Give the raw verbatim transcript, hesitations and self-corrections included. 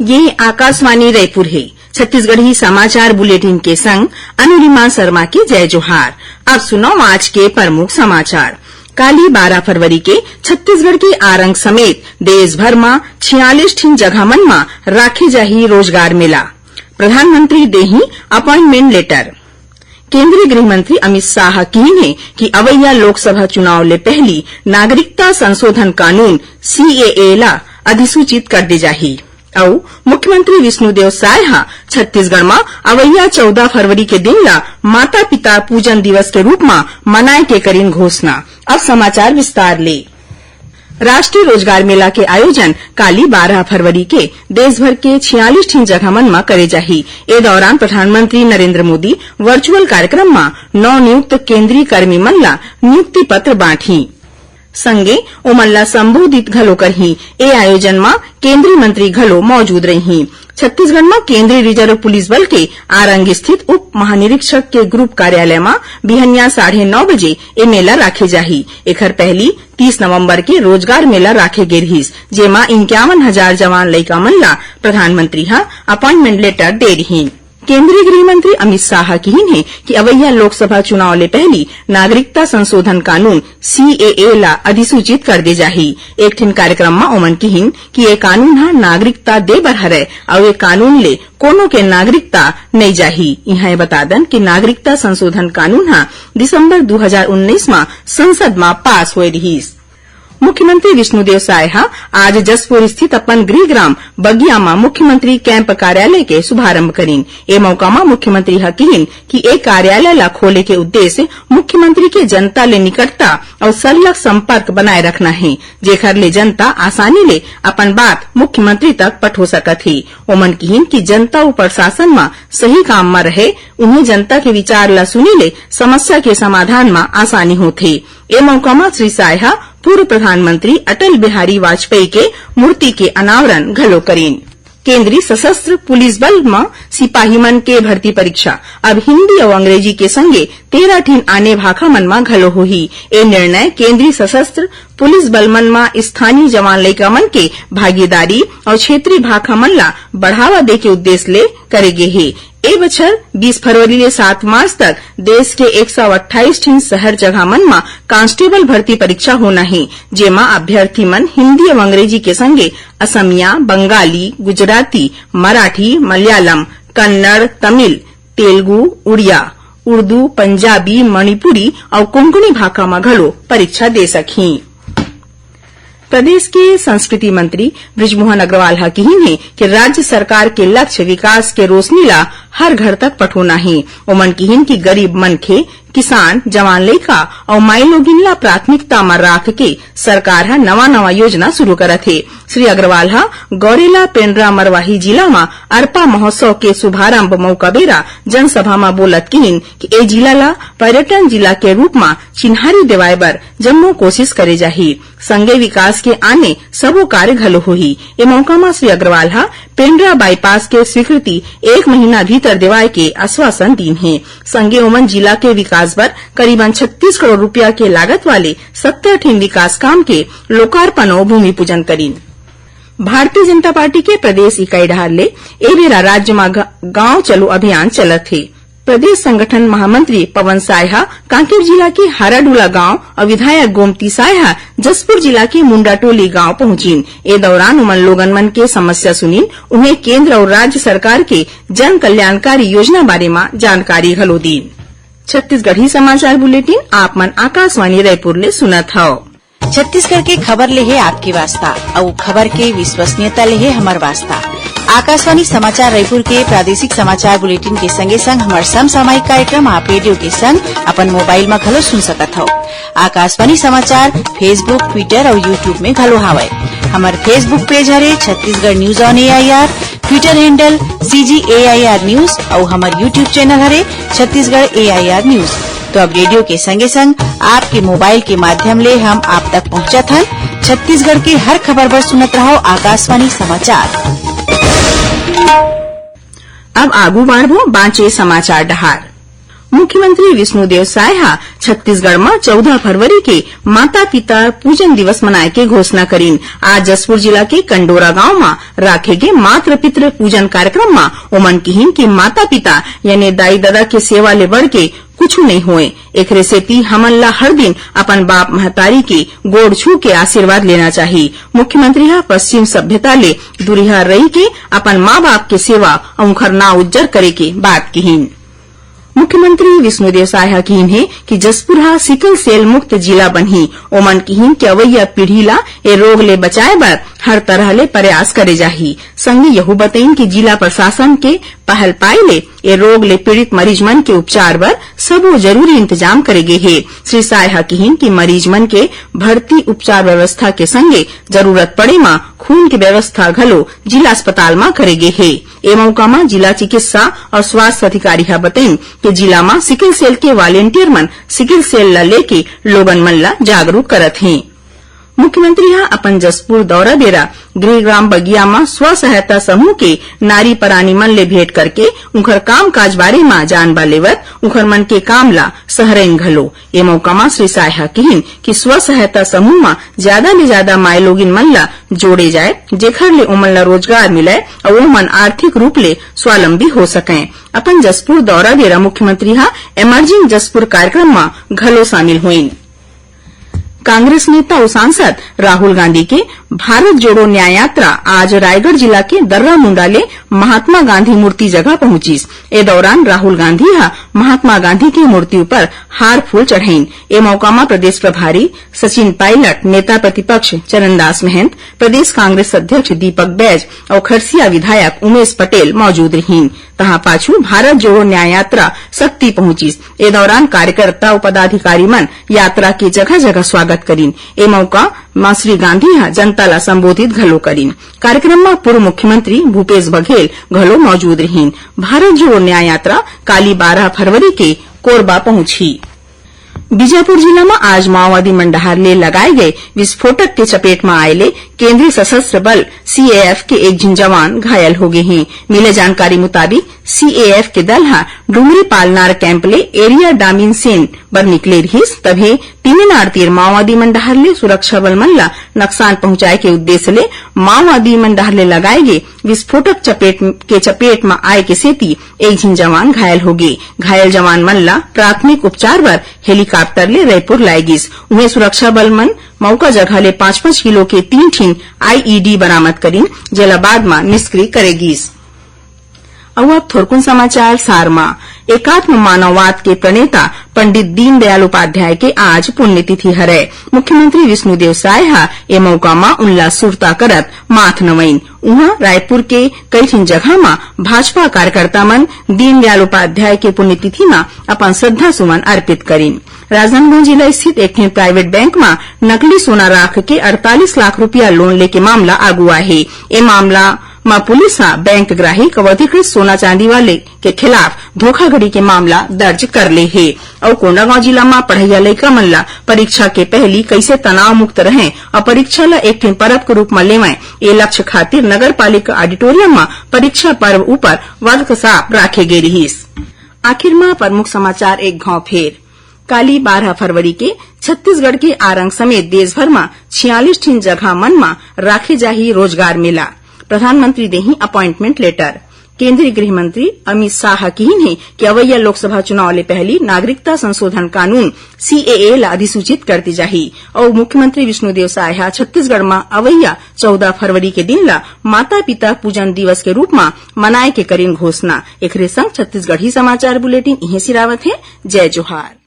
ये आकाशवाणी रायपुर हे। छत्तीसगढ़ी समाचार बुलेटिन के संग अनुरिमा शर्मा के जय जोहार। अब सुनव आज के प्रमुख समाचार। काली बारह फरवरी के छत्तीसगढ़ के आरंग समेत देश भर म छियालीस ठिन जगह मन म राखे जाही रोजगार मेला। प्रधानमंत्री देही appointment letter। केंद्रीय गृह मंत्री अमित शाह किहीन हे कि अवइया लोकसभा चुनाव ले पहिली नागरिकता संशोधन कानून, सीएए, ला अधिसूचित कर दे जाही। अउ मुख्यमंत्री विष्णुदेव साय ह छत्तीसगढ़ म अवइया चौदह फरवरी के दिन ला माता पिता पूजन दिवस के रूप म मनाए के करिन घोषणा। अब समाचार विस्तार ले। राष्ट्रीय रोजगार मेला के आयोजन काली बारह फरवरी के देश भर के छियालीस ठिन जगह मन म करे जाही। ए दौरान प्रधानमंत्री नरेंद्र मोदी virtual कार्यक्रम म नवनियुक्त केंद्रीय कर्मी मन ला नियुक्ति पत्र बांटही। संगे ओमन ला संबोधित घलो करही। ए आयोजन म केंद्रीय मंत्री घलो मौजूद रही। छत्तीसगढ़ म केंद्रीय रिजर्व पुलिस बल के आरंग स्थित उप महानिरीक्षक के group कार्यालय म बिहनिया साढ़े नौ बजे ए मेला राखे जाही। एखर पहिली तीस नवंबर के रोजगार मेला राखे गे रिहिस, जेमा इक्यावन हजार जवान लइका मन ला प्रधानमंत्री ह appointment letter दे रिहिन। केंद्रीय गृह मंत्री अमित शाह किहीन हे कि अवइया लोकसभा चुनाव ले पहिली नागरिकता संशोधन कानून, सीएए, ला अधिसूचित कर दे जाही। एक ठिन कार्यक्रम म ओमन किहीन कि ए कानून ह नागरिकता दे बर हरय अउ ए कानून ले कोनो के नागरिकता नइ जाही। इहां ए बता दन कि नागरिकता संशोधन कानून ह दिसंबर दू हजार उन्नीस म संसद म पास होए रिहिस। मुख्यमंत्री विष्णुदेव साय ह आज जशपुर स्थित अपन गृह ग्राम बगिया म मुख्यमंत्री कैंप कार्यालय के शुभारंभ करिन। ए मौका म मुख्यमंत्री ह किहीन कि ए कार्यालय ला खोले के उद्देश्य मुख्यमंत्री के जनता ले निकटता अउ सरलग संपर्क बनाए रखना हे, जेखर ले जनता आसानी ले अपन बात मुख्यमंत्री तक पठो सकत हे। ओमन किहीन कि जनता अउ प्रशासन म सही काम म रहे, उहें जनता के विचार ला सुने ले समस्या के समाधान म आसानी होथे। ए मौका म श्री साय ह पूर्व प्रधानमंत्री अटल बिहारी वाजपेयी के मूर्ति के अनावरण घलो करिन। केंद्रीय सशस्त्र पुलिस बल म सिपाही मन के भर्ती परीक्षा अब हिंदी अउ अंग्रेजी के संगे तेरह ठिन आने भाखा मन म घलो होही। ए निर्णय केंद्रीय सशस्त्र पुलिस बल मन म स्थानीय जवान लइका मन के भागीदारी अउ क्षेत्रीय भाखा मन ला बढ़ावा दे के उद्देश्य ले करे गे हे। ए बछर बीस फरवरी ले सात मार्च तक देश के एक सौ अट्ठाईस ठिन शहर जगह मन म कांस्टेबल भर्ती परीक्षा होना हे, जेमा अभ्यर्थी मन हिंदी अउ अंग्रेजी के संगे असमिया, बंगाली, गुजराती, मराठी, मलयालम, कन्नड़, तमिल, तेलुगु, उड़िया, उर्दू, पंजाबी, मणिपुरी अउ कोंकणी भाखा म घलो परीक्षा दे सकही। प्रदेश के संस्कृति मंत्री बृजमोहन अग्रवाल ह किहीन हे कि राज्य सरकार के लक्ष्य विकास के रोशनी ला हर घर तक पठोना हे। ओमन किहीन कि गरीब मनखे, किसान, जवान लइका अउ माईलोगिन ला प्राथमिकता म राख के सरकार ह नवा-नवा योजना शुरू करत हे। श्री अग्रवाल ह गौरेला पेंड्रा मरवाही जिला म अरपा महोत्सव के शुभारंभ मौका बेरा जनसभा म बोलत किहीन कि ए जिला ला पर्यटन जिला के रूप म चिन्हारी देवाय बर जम्मो कोशिश करे जाही। संगे विकास के आने सबो कार्य घलो होही। ए मौका म श्री अग्रवाल ह पेंड्रा बाईपास के स्वीकृति एक महीना भीतर देवाय के आश्वासन दीन हे। संगे ओमन जिला के विकास बर करीबन छत्तीस करोड़ रुपया के लागत वाले सत्तर ठिन विकास काम के लोकार्पण अउ भूमि पूजन करीन। भारतीय जनता पार्टी के प्रदेश इकाई डहार ले ए बेरा राज्य म ग-, गांव चलो अभियान चलत हे। प्रदेश संगठन महामंत्री पवन साय ह कांकेर जिला के हाराडोला गांव अउ विधायक गोमती साय ह जशपुर जिला के मुंडाटोली गांव पहुंचिन। ए दौरान उमन लोगन मन के समस्या सुनिन, उहें केंद्र अउ राज्य सरकार के जन कल्याणकारी योजना बारे म जानकारी घलो दीन। छत्तीसगढ़ी समाचार बुलेटिन आप मन आकाशवाणी रायपुर ले सुनत हव। छत्तीसगढ़ के खबर ले हे आपके वास्ता, अउ खबर के विश्वसनीयता ले हे हमर वास्ता। आकाशवाणी समाचार रायपुर के प्रादेशिक समाचार बुलेटिन के संगे संग हमर समसामयिक कार्यक्रम आप रेडियो के संग अपन मोबाइल म घलो सुन सकत हव। आकाशवाणी समाचार Facebook, Twitter अउ YouTube में घलो हावय। हमर Facebook page हरे Chhattisgarh News on A I R, Twitter handle C G A I R News अउ हमर YouTube channel हरे Chhattisgarh A I R News। तो अब रेडियो के संगे संग आपके मोबाइल के माध्यम ले हम आप तक पहुंचत हन। छत्तीसगढ़ के हर खबर बर सुनत रहव आकाशवाणी समाचार। अब आगू बाढ़बो बांचे समाचार डहार। मुख्यमंत्री विष्णुदेव साय ह छत्तीसगढ़ म चौदह फरवरी के माता पिता पूजन दिवस मनाए के घोषणा करिन। आज जशपुर जिला के कंडोरा गांव म राखे गे मातृ पितृ पूजन कार्यक्रम म ओमन किहिन कि माता पिता यानी दाई ददा के सेवा ले बढ़ के कुछु नइ होय। एकरे सेती हमन ला हर दिन अपन बाप महतारी के गोड़ छू के आशीर्वाद लेना चाही। मुख्यमंत्री ह पश्चिम सभ्यता ले दूरिहा रहि के अपन माँ बाप के सेवा अउ उंखर नाव उज्जर करे के बात किहिन। मुख्यमंत्री विष्णुदेव साय ह किहिन हे कि जशपुर ह सिकल सेल मुक्त जिला बनही। ओमन किहिन कि अवइया पीढ़ी ला ए रोग ले बचाए बर हर तरह ले प्रयास करे जाही। संगे यहू बतइन कि जिला प्रशासन के पहल पाए ले ए रोग ले पीड़ित मरीज मन के उपचार बर सबो जरूरी इंतजाम करे गे हे। श्री साय ह किहिन कि मरीज मन के भर्ती उपचार व्यवस्था के संगे जरूरत पड़े म खून के व्यवस्था घलो जिला अस्पताल म करे गे हे। ए मौका म जिला चिकित्सा अउ स्वास्थ्य अधिकारी ह बतइन कि जिला म सिकल सेल के वॉलेंटियर मन सिकल सेल ल लेके लोगन मन ल जागरूक करत हें। मुख्यमंत्री ह अपन जशपुर दौरा बेरा गृहग्राम बगिया म स्व सहायता समूह के नारी परानी मन ले भेंट करके उंखर कामकाज बारे म जानबा लेवत उंखर मन के काम ला सहरइन घलो। ए मौका म श्री साय ह किहिन कि स्व सहायता समूह म ज्यादा ले ज्यादा माईलोगिन मन ला जोड़े जाए, जेखर ले ओमन ला रोजगार मिलय अउ ओमन आर्थिक रूप ले स्वावलंबी हो सकंय। अपन जशपुर दौरा बेरा मुख्यमंत्री ह इमर्जिंग जशपुर कार्यक्रम म घलो शामिल होइन। कांग्रेस नेता अउ सांसद राहुल गांधी के भारत जोड़ो न्याय यात्रा आज रायगढ़ जिला के दर्रा मुंडा ले महात्मा गांधी मूर्ति जगह पहुंचिस। ए दौरान राहुल गांधी ह महात्मा गांधी के मूर्ति ऊपर हार फूल चढ़ाइन। ए मौका म प्रदेश प्रभारी सचिन पायलट, नेता प्रतिपक्ष चरणदास महंत, प्रदेश कांग्रेस अध्यक्ष दीपक बैज अउ खरसिया विधायक उमेश पटेल मौजूद रहिन। तहां पाछू भारत जोड़ो न्याय यात्रा सक्ती पहुंचिस। ए दौरान कार्यकर्ता अउ पदाधिकारी मन यात्रा के जगह-जगह स्वागत करिन। ए मौका म श्री गांधी ह जनता ला संबोधित घलो करिन। कार्यक्रम म पूर्व मुख्यमंत्री भूपेश बघेल घलो मौजूद रहिन। भारत जोड़ो न्याय यात्रा काली बारह फरवरी के कोरबा पहुंचही। बीजापुर जिला म आज माओवादी मन डहार ले लगाए गए विस्फोटक के चपेट म आए ले केंद्रीय सशस्त्र बल सीएएफ के एक झिन जवान घायल हो गे हें। मिले जानकारी मुताबिक सीएएफ के दल ह डुमरी पालनार कैंप ले एरिया डामिन सेन बर निकले रिहिस, तभे तीनेनार तीर माओवादी मन डहार ले सुरक्षा बल मन ल नकसान पहुंचाए के उद्देश्य ले माओवादी मन डहार ले लगाए गे विस्फोटक चपेट के चपेट म आए के सेती एक झिन जवान घायल हो गे। घायल जवान मन ला प्राथमिक उपचार बर हेलीकॉप्टर ले रायपुर लाए गिस। उहें सुरक्षा बल मन मौका जगह ले पाँच पाँच किलो के तीन ठिन आईईडी बरामद करिन, जेला बाद म निष्क्रिय करे गिस। अउ अब थोरकुन समाचार सार म। एकात्म मानववाद के प्रणेता पंडित दीनदयाल उपाध्याय के आज पुण्यतिथि हरय। मुख्यमंत्री विष्णुदेव साय ह ए मौका म उनला सुरता करत माथ नवइन। उहां रायपुर के कई ठिन जगह म भाजपा कार्यकर्ता मन दीनदयाल उपाध्याय के पुण्यतिथि म अपन श्रद्धा सुमन अर्पित करिन। राजनांदगांव जिला स्थित एक ठिन प्राइवेट बैंक म नकली सोना राख के अड़तालीस लाख रुपया लोन लेके मामला आगू आए हे। ए मामला म पुलिस ह बैंक ग्राहिक अउ अधिकृत सोना चांदी वाले के खिलाफ धोखाधड़ी के मामला दर्ज कर ले हे। अउ कोंडागांव जिला म पढ़इया लइका मन ला परीक्षा के पहली कइसे तनाव मुक्त रहें अउ परीक्षा ला एक ठिन परब के रूप म लेवंय, ए लक्ष्य खातिर नगर पालिका ऑडिटोरियम म परीक्षा पर्व ऊपर वर्कशॉप राखे गे रिहिस। आखिर म प्रमुख समाचार एक घाव फेर। काली बारह फरवरी के छत्तीसगढ़ के आरंग समेत देश भर म छियालीस ठिन जगह मन म राखे जाही रोजगार मेला। प्रधानमंत्री देही अपॉइंटमेंट लेटर। केंद्रीय गृह मंत्री अमित शाह ह किहिन हे कि अवइया लोकसभा चुनाव ले पहली नागरिकता संशोधन कानून सीएए ला अधिसूचित कर दी जाही। अउ मुख्यमंत्री विष्णुदेव साय ह छत्तीसगढ़ म अवइया चौदह फरवरी के दिन ला माता पिता पूजन दिवस के रूप म मनाए के करिन घोषणा। एकरे संग छत्तीसगढ़ी समाचार बुलेटिन इहें सिरावत हे। जय जोहार।